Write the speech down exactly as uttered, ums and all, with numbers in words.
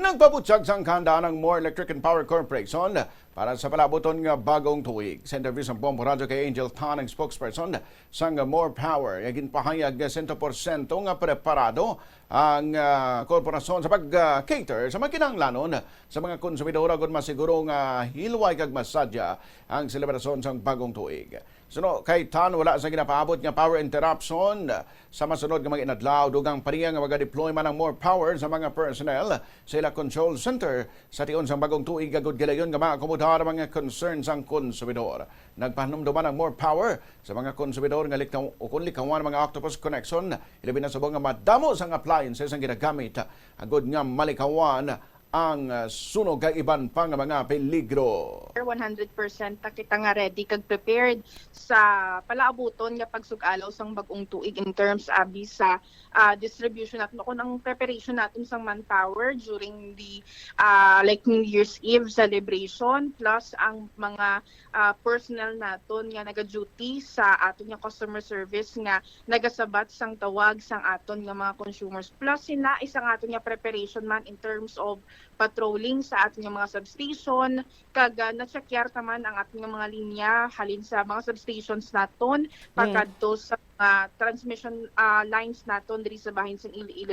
Nagpabutyag sang kahandaan ang More Electric and Power Corporation para sa palaabuton nga bagong tuig. Sa interview sa Bombo Radyo kay Angel Tan, ang spokesperson sang More Power, nga ginpahayag nga sento porsyento nga preparado ang ah, korporasyon sa pag-cater sa mga kinahanglanon sa mga konsumidor, agud masiguro nga hilway kag masadya ang selebrasyon sang bagong tuig. Suno kay Tan, wala sa ginapaabot nga power interruption sa masunod nga mga inadlaw. Dugang pa niya nga maga-deploy man ang More Power sa mga personnel sa ila control center sa tion sang bagong tuig, agud gilayon nga maakomodar ang mga concern sang konsumidor. Nagpahanumduman ang More Power sa mga konsumidor nga likaw, o kung likawan ang mga octopus connection, ilabi na subong nga madamo sang appliances ang ginagamit, agud nga malikawan ang ah, sunog kag iban pa nga mga peligro. One hundred percent na kita nga ready kag prepared sa palaabuton nga pagsug-alaw sang bag-ong tuig in terms abi sa ah, distribution naton o kung ang preparation naton sang manpower during the ah, like New Year's Eve celebration, plus ang mga ah, personnel naton nga naga-duty sa aton nga customer service nga nagasabat sang tawag sang aton nga mga consumers. Plus sina isang aton nga preparation man in terms of patrolling sa aton nga mga substation, kag ah, na-checkar ta man ang aton nga mga linya halin sa mga substations naton pakadto sa mga transmission ah, lines naton diri sa bahin sang Iloilo.